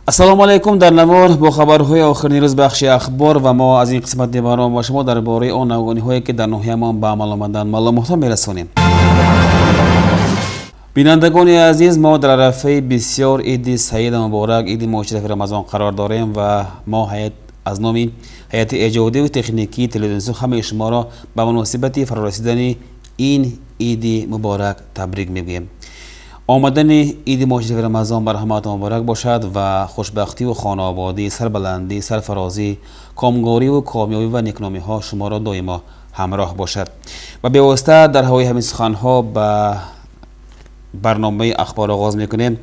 Ассалому алайкум. Дар навор бо хабарҳои охирини рӯз бахши ахбор ва мо аз ин қисмати барнома ба шумо дар бораи он навгониҳое ки дар ноҳиямон ба амал омаданд маълумотҳо мерасонем. Бинандагони азиз, мо дар арафаи бисёр иди саида муборак, иди моҳи шарифи Рамазон қарор дорем ва мо ҳайат аз номи ҳайати эҷодиву техникии телевизиони ҳамаи шуморо ба муносибати фарорасидани ин иди муборак табрик мегӯем. Омадани иди моҳи шарифи Рамазон бар ҳамаатон муборак бошад ва хушбахтиву хонаободӣ, сарбаландӣ, сарфарозӣ, комгориву комёбӣ ва некномиҳо шуморо доимо ҳамроҳ бошад. Ва бевосита дар ҳавои ҳамин суханҳо ба барномаи ахбор оғоз мекунем.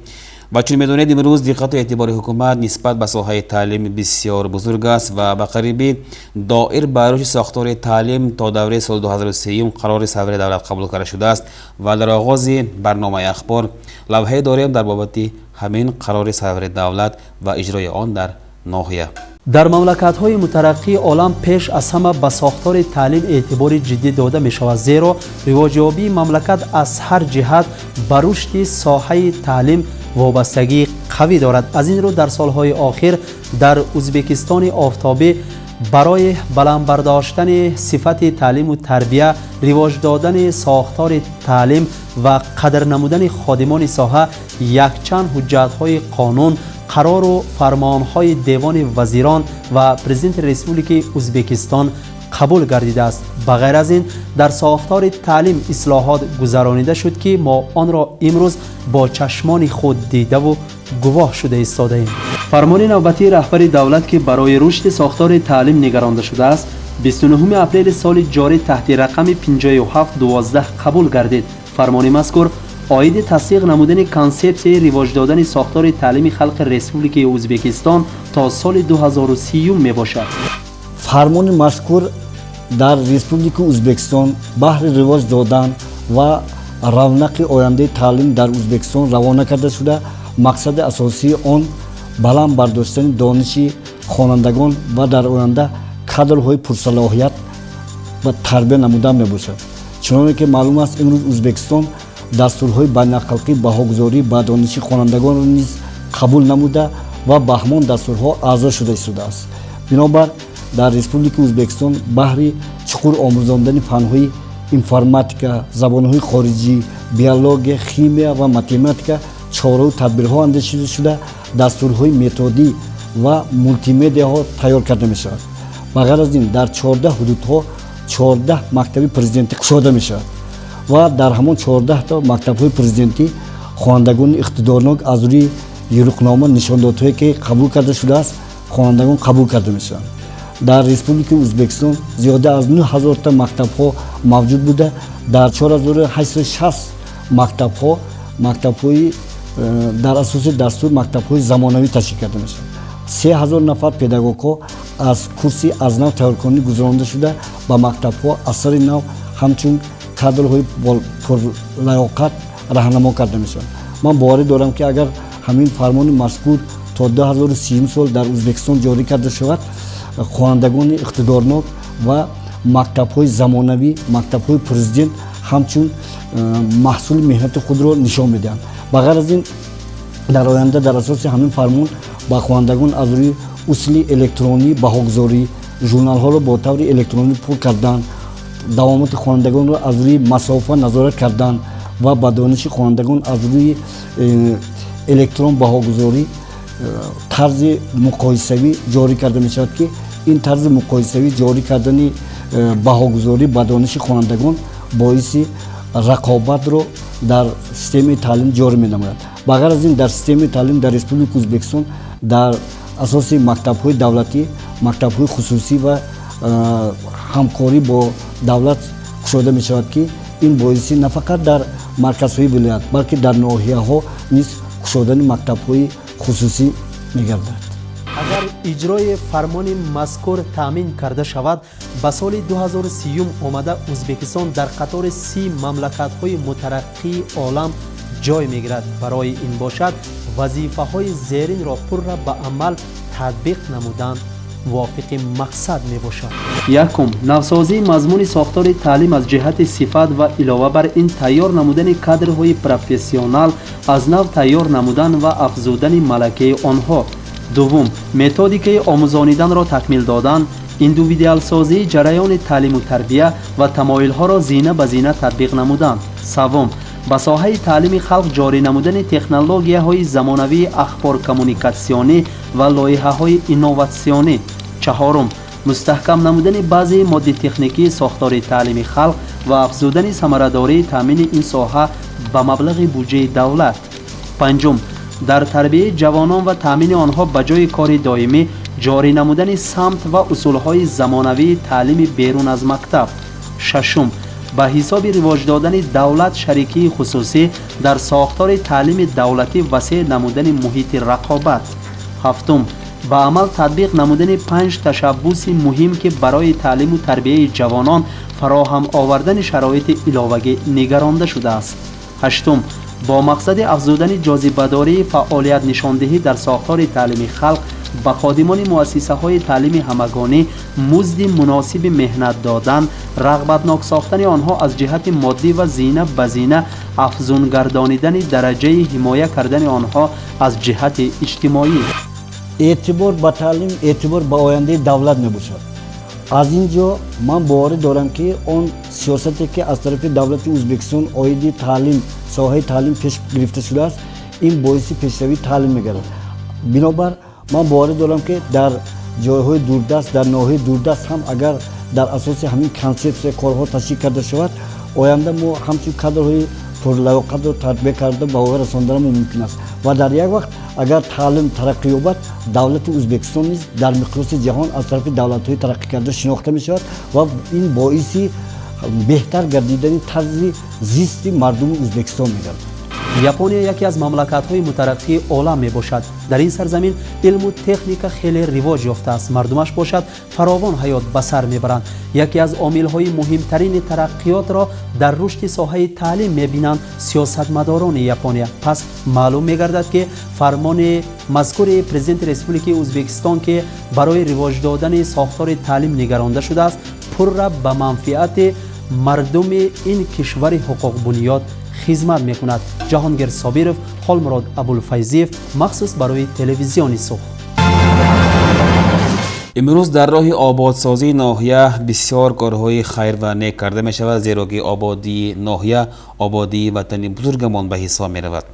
Ва чун медонед, имрӯз диққату эътибори ҳукумат нисбат ба соҳаи таълим бисёр бузург аст ва ба қарибӣ доир ба рушди сохтори таълим то давраи соли 2003 қарори сарвари давлат қабул карда шудааст. Ва дар оғози барномаи ахбор лавҳае дорем дар бобати ҳамин қарори сарвари давлат ва иҷрои он дар ноҳия. Дар мамлакатҳои мутараққии олам пеш аз ҳама ба сохтори таълим эътибори ҷиддӣ дода мешавад, зеро ривоҷёбии мамлакат аз ҳар ҷиҳат ба рушди соҳаи таълим вобастагии қавӣ дорад. Аз ин рӯ дар солҳои охир дар Ӯзбекистони офтобӣ барои баланд бардоштани сифати таълиму тарбия, ривоҷ додани сохтори таълим ва қадр намудани ходимони соҳа якчанд ҳуҷҷатҳои қонун, қарору фармонҳои Девони вазирон ва Президенти Республикаи Ӯзбекистон қабул гардидааст. Ба ғайр аз ин дар сохтори таълим ислоҳот гузаронида шуд, ки мо онро имрӯз бо чашмони худ дидаву гувоҳ шуда истодаем. Фармони навбатии раҳбари давлат, ки барои рушди сохтори таълим нигаронда шудааст, 29 апрели соли ҷорӣ таҳти рақами 5712 қабул гардид. Фармони мазкур оиди тасдиқ намудани консепсияи ривоҷ додани сохтори таълими халқи Республикаи Ӯзбекистон то соли 2030 мебошад. Фармони мазкур дар Республикаи Ӯзбекистон баҳри ривоҷ додан ва равнақи ояндаи таълим дар Ӯзбекистон равона карда шуда, мақсади асосии он баланд бардоштани дониши хонандагон ва дар оянда кадрҳои пурсалоҳият ва тарбия намудан мебошад. Чуноне ки маълум аст, имрӯз Ӯзбекистон дастурҳои байналхалқии баҳогузорӣ ба дониши хонандагонро низ қабул намуда ва ба ҳамон дастурҳо аъзо шуда истодааст. Бинобар дар Республикаи Ӯзбекистон баҳри чуқур омӯзондани фанҳои информатика, забонҳои хориҷӣ, биология, химия ва математика чораву тадбирҳо андешида шуда, дастурҳои методӣ ва мултимедиаҳо тайёр карда мешавад. Ба ғайр аз ин дар 14 ҳудудҳо 14 мактаби президентӣ кушода мешавад ва дар ҳамон 14та мактабҳои президентӣ хонандагони иқтидорнок аз рӯи юруқнома, нишондодҳое ки қабул карда шудааст, хонандагон қабул карда мешаванд. Дар Республикаи Ӯзбекистон зиёда аз 9000та мактабҳо мавҷуд буда, дар 4860 мактабҳо мактабҳои дар асоси дастур мактабҳои замонавӣ ташкил карда мешаванд. 3000 нафар педагогҳо аз курси аз нав тайёркунӣ гузаронда шуда, ба мактабҳо аз сари нав ҳамчун кадрҳои пурлаёқат раҳнамо карда мешаванд. Ман боварӣ дорам, ки агар ҳамин фармони мазкур то 2030 сол дар Ӯзбекистон ҷорӣ карда шавад, хонандагони иқтидорнок ва мактабҳои замонавӣ, мактабҳои президент ҳамчун маҳсули меҳнати худро нишон медиҳанд. Ба ғайр аз ин дар оянда дар асоси ҳамин фармон ба хонандагон аз рӯи усули электронӣ баҳогузорӣ, журналҳоро бо таври электронӣ пур кардан, давомоти хонандагонро аз рӯи масофа назорат кардан ва ба дониши хонандагон аз рӯи электрон баҳогузорӣ тарзи муқоисавӣ ҷорӣ карда мешавад, ки ин тарзи муқоисавӣ ҷорӣ кардани баҳогузорӣ ба дониши хонандагон боиси рақобатро дар системаи таълим ҷорӣ менамояд. Ба ғайр аз ин дар системаи таълим дар Республикаи Ӯзбекистон дар асоси мактабҳои давлатӣ, мактабҳои хусусӣ ва ҳамкорӣ бо давлат кушода мешавад, ки ин боиси на фақат дар марказҳои вилоят, балки дар ноҳияҳо низ кушодани мактабҳои хусусӣ мегардад. Агар иҷрои фармони мазкур таъмин карда шавад, ба соли 2030 омада Ӯзбекистон дар қатори 30 мамлакатҳои мутараққии олам ҷой мегирад. Барои ин бошад вазифаҳои зеринро пурра ба амал татбиқ намудан мувофиқи мақсад мебошад. Якум, навсозии мазмуни сохтори таълим аз ҷиҳати сифат ва илова бар ин тайёр намудани кадрҳои профессионал, аз нав тайёр намудан ва афзудани малакаи онҳо. Дуввум, методикаи омӯзониданро такмил додан, индивидуалсозии ҷараёни таълиму тарбия ва тамоилҳоро зина ба зина татбиқ намудан. Севум, ба соҳаи таълими халқ ҷорӣ намудани технологияҳои замонавии ахборкоммуникатсионӣ ва лоиҳаҳои инноватсионӣ. Чаҳорум, мустаҳкам намудани баъзеи моддитехникии сохтори таълими халқ ва афзудани самарадории таъмини ин соҳа ба маблағи буҷаи давлат. Панҷум, дар тарбияи ҷавонон ва таъмини онҳо ба ҷои кори доимӣ ҷорӣ намудани самт ва усулҳои замонавии таълими берун аз мактаб. Шашум, ба ҳисоби ривоҷ додани давлат шарикии хусусӣ дар сохтори таълими давлатӣ васеъ намудани муҳити рақобат. Ҳафтум, ба амал татбиқ намудани 5 ташаббуси муҳим, ки барои таълиму тарбияи ҷавонон фароҳам овардани шароити иловагӣ нигаронда шудааст. Ҳаштум, бо мақсади афзудани ҷозибадории фаъолият нишондиҳӣ дар сохтори таълими халқ ба ходимони муассисаҳои таълими ҳамагонӣ музди муносиби меҳнат додан, рағбатнок сохтани онҳо аз ҷиҳати моддӣ ва зина ба зина афзун гардонидани дараҷаи ҳимоя кардани онҳо аз ҷиҳати иҷтимоӣ. Эътибор ба таълим, эътибор ба ояндаи давлат мебошад. Аз ин ҷо ман боварӣ дорам, ки он сиёсате, ки аз тарафи давлати Ӯзбекистон оиди таълим, соҳаи таълим пеш гирифта шудааст, ин боиси пешравии таълим мегардад. Бинобар ман боварӣ дорам, ки дар ҷойҳои дурдаст, дар ноҳияи дурдаст ҳам агар дар асоси ҳамин консепсия корҳо ташкил карда шавад, оянда мо ҳамчун кадрҳои пурлаёқатро тарбия карда ба воя расонданамон мумкин аст. Ва дар як вақт агар таълим тараққӣ ёбад, давлати Ӯзбекистон низ дар миқёси ҷаҳон аз тарафи давлатҳои тараққӣ карда шинохта мешавад ва ин боиси беҳтар гардидани тарзи зисти мардуми Ӯзбекистон мегардад. Япония яке аз мамлакатҳои мутараққии олам мебошад. Дар ин сарзамин илму техника хеле ривоҷ ёфтааст, мардумаш бошад фаровон ҳаёт ба сар мебаранд. Яке аз омилҳои муҳимтарини тараққиётро дар рушди соҳаи таълим мебинанд сиёсатмадорони Япония. Пас маълум мегардад, ки фармони мазкури президенти Республикаи Ӯзбекистон, ки барои ривоҷ додани сохтори таълим нигаронда шудааст, пурра ба манфиати мардуми ин кишвари ҳуқуқбунёд хизмат мекунад. Ҷаҳонгир Собиров, Холмурод Абулфайзиев, махсус барои телевизиони Суғд. Имрӯз дар роҳи ободсозии ноҳия бисёр корҳои хайр ва нек карда мешавад, зеро ки ободии ноҳия ободии ватани бузургамон ба ҳисоб меравад.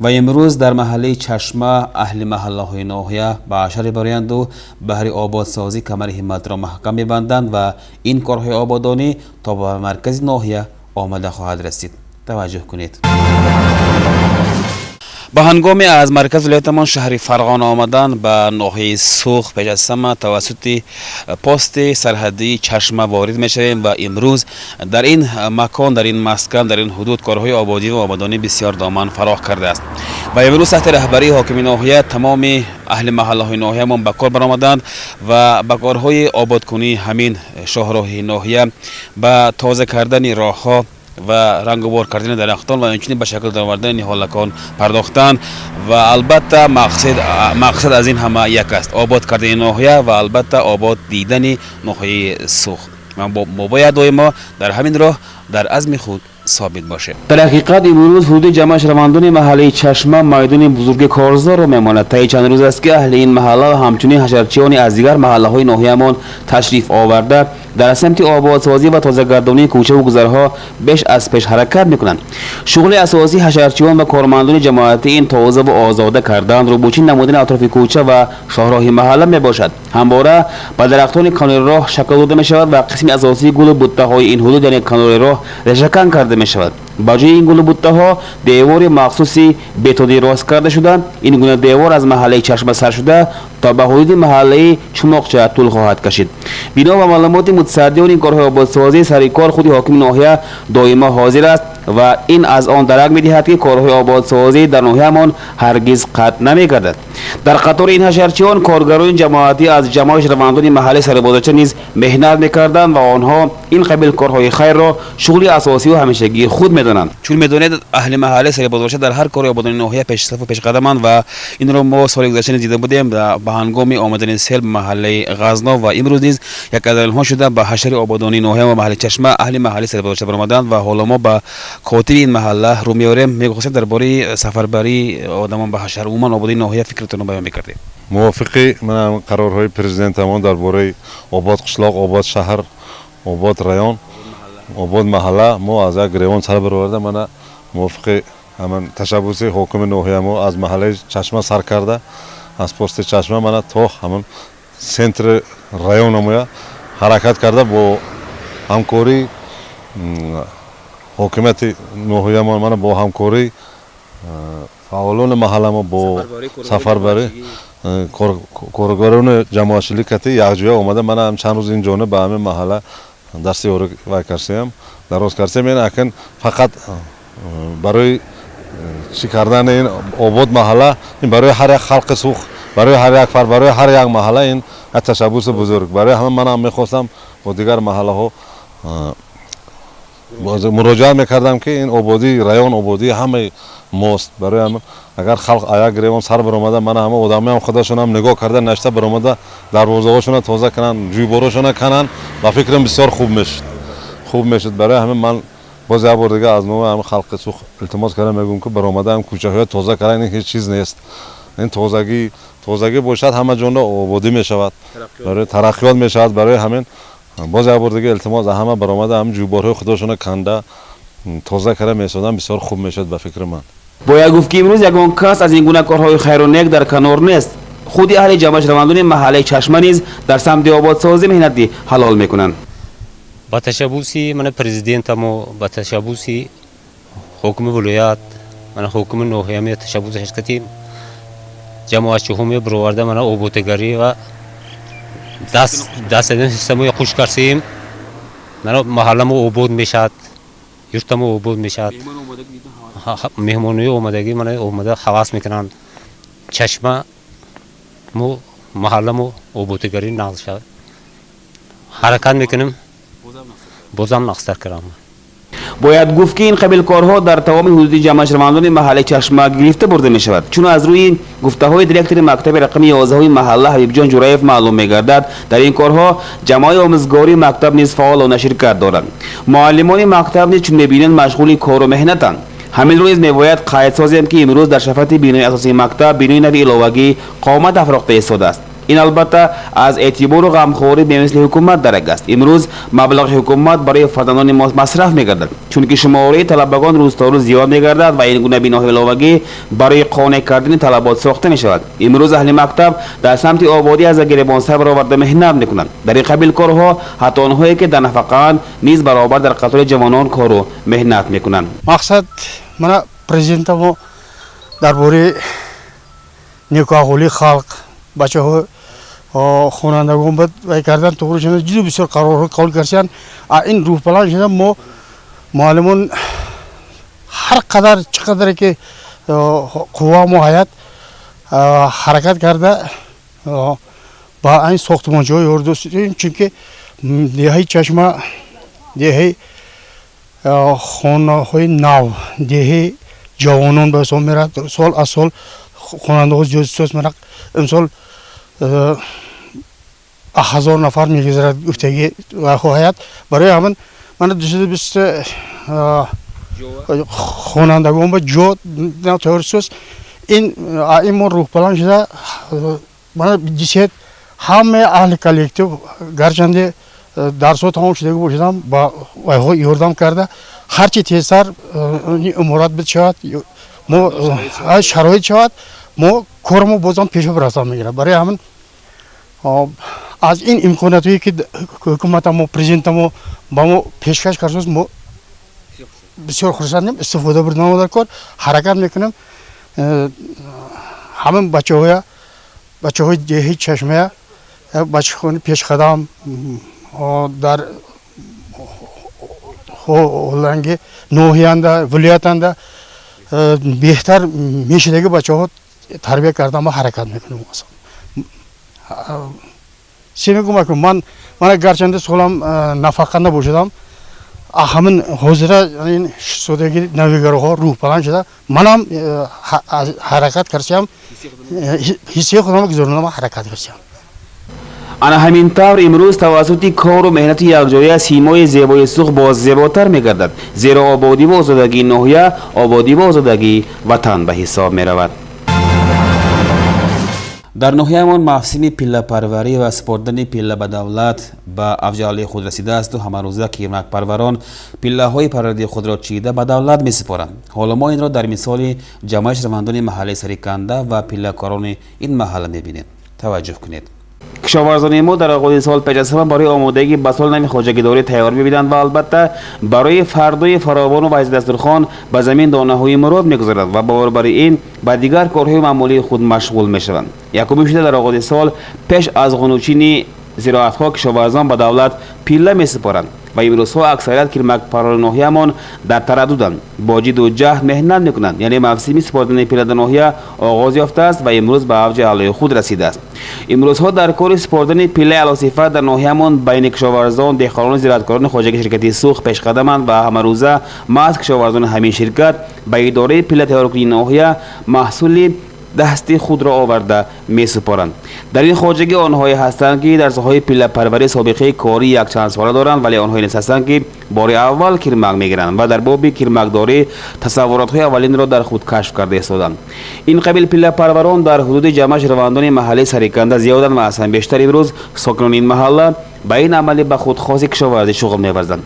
Ва имрӯз дар маҳаллаи Чашма аҳли маҳаллаҳои ноҳия ба ҳашаре бароянду баҳри ободсозӣ камари ҳимматро маҳкам мебанданд ва ин корҳои ободонӣ то ба маркази ноҳия омада хоҳад расид. Таваҷҷӯҳ кунед. Ба ҳангоми аз маркази вилоятамон шаҳри Фарғона омадан ба ноҳияи Суғд, пеш аз ҳама тавассути пости сарҳадии Чашма ворид мешавем ва имрӯз дар ин макон, дар ин маскан, дар ин ҳудуд корҳои ободӣ ва ободонӣ бисёр доман фароғ кардааст. Ва имрӯз таҳти раҳбарии ҳокими ноҳия тамоми аҳли маҳаллаҳои ноҳиямон ба кор баромаданд ва ба корҳои ободкунии ҳамин шоҳроҳи ноҳия, ба тоза кардани роҳҳо ва рангубор кардани дарахтон ва инчунин ба шакл даровардани ниҳолакон пардохтанд. Ва албатта мақсад аз ин ҳама як аст: обод кардани ноҳия ва албатта обод дидани ноҳияи Суғд. Мо бояд доимо дар ҳамин роҳ дар азми худ собит бошем. Дар ҳақиқат имрӯз ҳудуди ҷамъ шаравандони маҳаллаи Чашма майдони бузурги корзорро мемонад. Таи чанд рӯз аст, ки аҳли ин маҳалла ва ҳамчунин ҳашарчиёни аз дигар маҳаллаҳои ноҳиямон ташриф оварда дар самти ободсозӣ ва тозагардонии кӯчаву гузарҳо беш аз пеш ҳаракат мекунанд. Шуғли асосии ҳашарчиён ва кормандони ҷамоатӣ ин тозаву озода кардан, рӯбучӣ намудани атрофи кӯча ва шоҳроҳи маҳалла мебошад. Ҳамвора ба дарахтони канори роҳ шакл дода мешавад ва қисми асосии гулу буттаҳои ин ҳудуд, яъне канори роҳ, решакан карда мешавад. Ба ҷои ин гулу буттаҳо девори махсуси бетонӣ рост карда шуда. Ин гуна девор аз маҳаллаи Чашма сар шуда то ба ҳудуди маҳаллаи Чумоқча тӯл хоҳад кашид. Бино ба маълумоти мутасаддиён, ин корҳои ободсозӣ сари кор худи ҳокими ноҳия доимо ҳозир аст ва ин аз он дарак медиҳад, ки корҳои ободсозӣ дар ноҳиямон ҳаргиз қатъ намегардад. Дар қатори ин ҳашарчиён коргарони ҷамоатӣ аз ҷамоаи шаҳрвандони маҳаллаи Сарбозача низ меҳнат мекарданд ва онҳо ин қабил корҳои хайрро шуғли асосию ҳамешагии худ медонанд. Чун медонед, аҳли маҳаллаи Сарбозача дар ҳар кори ободонии ноҳия пешсафу пешқадаманд ва инро мо соли гузашта низ дида будем ба ҳангоми омадани сел ба маҳаллаи Ғазно ва имрӯз низ як аз онҳо шуда ба ҳашари ободонии ноҳия ва маҳаллаи Чашма аҳли маҳаллаи Сарбозача баромаданд. Ва ҳоло мо ба котиби ин маҳалла рӯ меорем. Мехостем дар бораи сафарбарии одамон ба ҳашар, умуман ободонии ноҳия фикртонро Худатонро баён мекардед. Мувофиқи мана қарорҳои президентамон дар бораи обод қишлоқ, обод шаҳр, обод район, обод маҳалла, мо аз як гиревон сар бароварда, мана мувофиқи ҳамин ташаббуси ҳокими ноҳия мо аз маҳаллаи Чашма сар карда, аз пости Чашма мана то ҳамин центри райономоя ҳаракат карда, бо ҳамкории ҳокимияти ноҳиямон, мана бо ҳамкории фаъолони маҳалламо, бо сафарбарӣ коргарони ҷамоатшилӣ кати якҷоя омада, мана чанд рӯз ин ҷониб ба ҳамин маҳалла дасти ёрӣ вай кардем, дароз кардем. Ин акн фақат барои чӣ кардани ин обод маҳалла, ин барои ҳар як халқи Суғд, барои ҳар як фард, барои ҳар як маҳалла ин як ташаббуси бузург. Барои ҳама манам мехостам бо дигар маҳаллаҳо муроҷиат мекардам, ки ин ободии район ободии ҳамаи мост. Барои ҳама агар халқ як гиревон сар баромада, мана ҳама одамоям худашонам нигоҳ карда нашта баромада, дарвозаҳошона тоза кунанд, ҷӯйборошона кананд, ба фикрам бисёр хуб мешуд, хуб мешуд. Барои ҳамин ман боз як бор дига аз номи ҳамин халқи Суғд илтимос кардам, мегӯям, ки баромада ҳам кӯчаҳоя тоза кардан, ин ҳеҷ чиз нест. Ин тозагӣ, тозагӣ бошад, ҳама ҷонда ободӣ мешавад, барои тараққиёт мешавад. Барои ҳамин боз як бор дига илтимос, ҳама баромада ҳам ҷӯйборҳои худошона канда тоза карда месозанд, бисёр хуб мешавад ба фикри ман. Бояд гуфт, ки имрӯз ягон кас аз ин гуна корҳои хайру нек дар канор нест. Худи аҳли ҷамъашавандони маҳаллаи Чашма низ дар самти ободсозӣ меҳнати ҳалол мекунанд. Ба ташаббуси мана президентамо, ба ташаббуси ҳокими вилоят, мана ҳокими ноҳияме, ташаббуси ҳашкати ҷамоатчиҳоме бироварда, мана ободгарӣ ва даст даст ҳиссамоя хуш кардем. Мана маҳалламо обод мешавад, юртамо обод мешавад, меҳмонои омадагӣ мана омада ҳавас мекунанд. Чашма мо маҳалламо ободгарӣ нағз шавад, ҳаракат мекунем, бозам нағзтар кардам. Бояд гуфт, ки ин қабил корҳо дар тамоми ҳудуди ҷамъашавандони маҳаллаи Чашма гирифта бурда мешавад, чун аз рӯи гуфтаҳои директори мактаби рақами 11-уми маҳалла Ҳабибҷон Ҷураев маълум мегардад, дар ин корҳо ҷамоаи омӯзгории мактаб низ фаъолона ширкат дорад. Муаллимони мактаб низ, чун мебинанд, машғули кору меҳнатанд. Ҳамин рӯз мебояд қайд созем, ки имрӯз дар шафати бинои асосии мактаб бинои нави иловагӣ қомат афрохта истодааст. Ин албатта аз эътибору ғамхорӣ бемисли ҳукумат дарак аст. Имрӯз маблағи ҳукумат барои фарзандони мо масраф мегардад, чунки шумораи талабагон рӯз то рӯз зиёд мегардад ва ин гуна биноҳои иловагӣ барои қонеъ кардани талабот сохта мешавад. Имрӯз аҳли мактаб дар самти ободӣ аз гиребон сар бароварда меҳнат мекунанд. Дар ин қабил корҳо ҳатто онҳое, ки дар нафақаанд, низ баробар дар қатори ҷавонон кору меҳнат мекунанд. Мақсад мана президентамо дар бораи некуаҳволии халқ, бачаҳо, хонандагон ба вай кардан туғри шуда, ҷудо бисёр қарорҳо қабул карданд. А ин рӯҳбаланд шуда, мо муаллимон ҳар қадар чӣ қадаре ки қувва мо ҳаят ҳаракат карда ба ин сохтмонҷоҳо ёрдостем, чунки деҳаи Чашма деҳаи хонаҳои нав, деҳаи ҷавонон ба ҳисоб меравад. Сол аз сол хонандаҳо зиёд соз меравад. Имсол 1000 нафар мегузарад гуфтагӣ хоҳаят. Барои ҳамин мана 220 хонандагон ба ҷо тайёр соз. Ин мо рӯҳбаланд шуда, мана дисет ҳамаи аҳли коллектив, гарчанде дарсҳо тамом шудагӣ бошадам, ба вайҳо ёрдам карда, ҳарчи тезтар иморат бишавад, мо шароит шавад, мо кормо бозам пешо бирасам мегирад. Барои ҳамин аз ин имкониятҳое, ки ҳукуматамо, президентамо ба мо пешкаш кардааст, мо бисёр хурсандем, истифода бурдамо дар кор ҳаракат мекунем. Ҳамин бачаҳоя, бачаҳои деҳи Чашмая, бачаҳои пешқадам дар ҳоланги ноҳиянда, вилоятанда беҳтар мешидаги бачаҳо тарбия кардан ма ҳаракат мекунем. Се мегӯм, ман мана гарчанде солам нафақа набошадам, ҳамин ҳозира ин шудагӣ навигароҳо рӯҳбаланд шуда, манам ҳаракат кардам, ҳиссаи худамро гузаронам, ҳаракат кардам. Ана ҳамин тавр имрӯз тавассути кору меҳнати якҷоя симои зебои Суғд боз зеботар мегардад, зеро ободиву озодагии ноҳия ободиву озодагии ватан ба ҳисоб меравад. Дар ноҳияамон мавсими пиллапарварӣ ва супордани пилла ба давлат ба авҷи аълои худ расидаасту ҳамарӯза кирмакпарварон пиллаҳои парвардаи худро чида ба давлат месупоранд. Ҳоло мо инро дар мисоли ҷамъияти шаҳрвандони маҳаллаи Сариканда ва пиллакорони ин маҳалла мебинем. Таваҷҷӯҳ кунед. Кишоварзони мо дар оғози сол пеш аз ҳама барои омодагӣ ба соли нави хоҷагидорӣ тайёр мебинанд ва албатта барои фардои фаровону вайзи дастурхон ба замин донаҳои мурод мегузоранд ва баробари ин ба дигар корҳои маъмулии худ машғул мешаванд. Якуми шуда дар оғози сол пеш аз ғунучини зироатҳо кишоварзон ба давлат пилла месупоранд ва имрӯзҳо аксарият кирмакпарварони ноҳияамон дар тараддуданд, бо ҷидду ҷаҳд меҳнат мекунанд. Яъне мавсими супордани пилла дар ноҳия оғоз ёфтааст ва имрӯз ба авҷи аълои худ расидааст. Имрӯзҳо дар кори супордани пиллаи аълосифат дар ноҳияамон байни кишоварзон, деҳқонону зироаткорони хоҷагии ширкати Суғд пешқадаманд ва ҳамарӯза маҳз кишоварзони ҳамин ширкат ба идораи пилла тайёркунии ноҳия маҳсули дасти худро оварда месупоранд. Дар ин хоҷагӣ онҳое ҳастанд, ки дар соҳаи пиллапарварӣ собиқаи кории якчандсола доранд, вале онҳое низ ҳастанд, ки бори аввал кирмак мегиранд ва дар боби кирмакдорӣ тасаввуротҳои аввалинро дар худ кашф карда истоданд. Ин қабил пиллапарварон дар ҳудуди ҷамъа шаҳрвандони маҳаллаи Сариканда зиёданд ва аз ҳам бештар имрӯз сокинони ин маҳалла ба ин амали ба худ хоси кишоварзӣ шуғл меварзанд.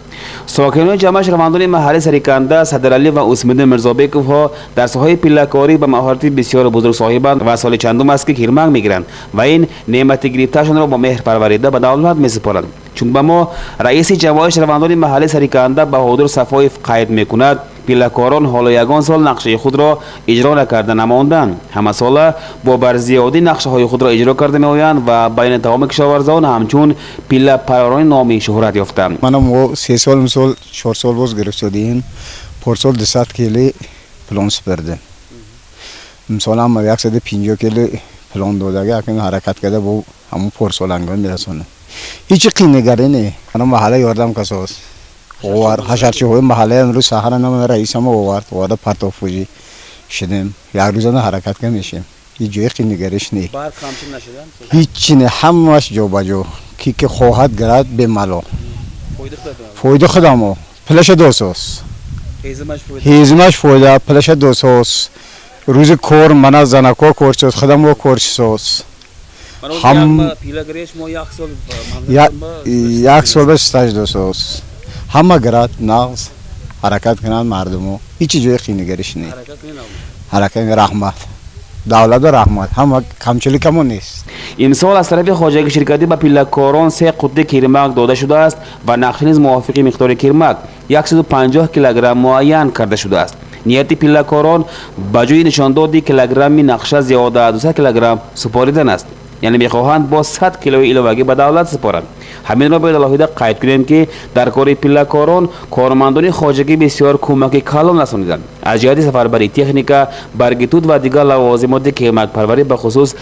Сокинони ҷамъа шаҳрвандони маҳаллаи Сариканда Садралӣ ва Усмиддин Мирзобековҳо дар соҳаи пиллакорӣ ба маҳорати бисёр бузург соҳибанд ва соли чандум аст, ки кирмак мегиранд ва ин неъмати гирифтаашонро бо меҳр парварида ба давлат месупоранд. Чун ба мо раиси ҷамоаи шаҳрвандони маҳаллаи Сариканда Баҳодур Сафоев қайд мекунад, пиллакорон ҳоло ягон сол нақшаи худро иҷро накарда намонданд. Ҳамасола бо барзиёдӣ нақшаҳои худро иҷро карда меоянд ва байни тамоми кишоварзон ҳамчун пиллапарварони номӣ шӯҳрат ёфтанд. Манам 3 сол, мисол 4 сол боз гирифтодем. Порсол 200 кили плон супурдем. Мисол ҳам 150 кили плон додага, акн ҳаракат карда бо ҳамун порсолангон мерасонем. Ҳеҷ қийнигарӣ не. Мана маҳалла ёрдам касост. Овар ҳашарчиҳои маҳалла имрӯз саҳара нам раисам овард, оварда партофӯҷӣ шудем. Як рӯзана ҳаракат ка мешем. Ҳеҷ ҷои қийнигариш не. Барф камчил нашудан? Ҳеҷ не, ҳамаш ҷо ба ҷо. Ки ки хоҳад гирад бемало. Фоида худамо. Пулаша досос. Ҳезумаш фоида, пулаша досос. Рӯзи кор мана занако корчисос, худамо корчисос. Ҳам як сол ба стаж досос. Ҳама гирад, нағз ҳаракат кунанд мардумо. Ҳеҷ ҷои қийнигариш не. Ҳаракат, раҳмат. Давлат ба раҳмат, ҳама камчиликамо нест. Имсол аз тарафи хоҷагии ширкатӣ ба пиллакорон 3 қуттӣ кирмак дода шудааст ва нақша низ мувофиқи миқдори кирмак 150 килограмм муайян карда шудааст. Нияти пиллакорон ба ҷои нишондоди килограмми нақша зиёда аз 200 килограмм супоридан аст. Яъне мехоҳанд бо 100 килои иловагӣ ба давлат супоранд. Ҳаминро бояд алоҳида қайд кунем, ки дар кори пиллакорон кормандони хоҷагӣ бисёр кӯмаки калон расониданд. Аз ҷиҳати сафарбарии техника, барги тут ва дигар лавозимоти кирмакпарварӣ ба хусус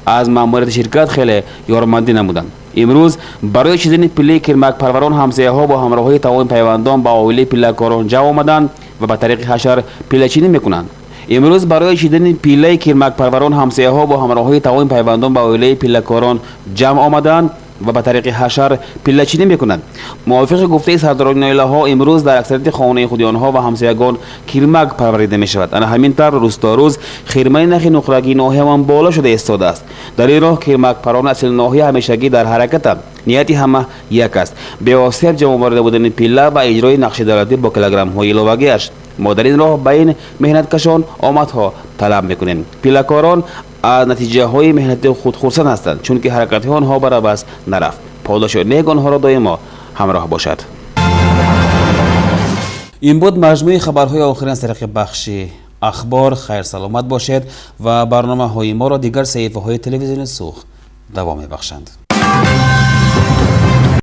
аз маъмурияти ширкат хеле ёрмандӣ намуданд. Имрӯз барои чидани пиллаи кирмакпарварон ҳамсояҳо бо ҳамроҳии тамоми пайвандон ба оилаи пиллакорон ҷамъ омаданд ва ба тариқи ҳашар пиллачинӣ мекунанд. Имрӯз барои чидани пиллаи кирмакпарварон ҳамсояҳо бо ҳамроҳии тамоми пайвандон ба оилаи пиллакорон ҷамъ омаданд ва ба тариқи ҳашар пиллачинӣ мекунанд. Мувофиқи гуфтаи сардорони оилаҳо, имрӯз дар аксарияти хонаи худи онҳо ва ҳамсоягон кирмак парварида мешавад. Ана ҳамин тавр рӯз то рӯз хирмаи нахи нуқрагии ноҳиямон боло шуда истодааст. Дар ин роҳ кирмакпарварони асли ноҳия ҳамешагӣ дар ҳаракатанд. Нияти ҳама як аст: бевосита ҷамъоварида будани пилла ва иҷрои нақши давлатӣ бо килограммҳои иловагиаш. Мо дар ин роҳ ба ин меҳнаткашон омадҳо талаб мекунем. Пиллакорон аз натиҷаҳои меҳнати худ хурсанд ҳастанд, чунки ҳаракатҳои онҳо бар абас нарафт. Подоши нек онҳоро доимо ҳамроҳ бошад. Ин буд маҷмӯи хабарҳои охирин аз тариқи бахши ахбор. Хайр, саломат бошед ва барномаҳои моро дигар саҳифаҳои телевизиони Суғд давом мебахшанд.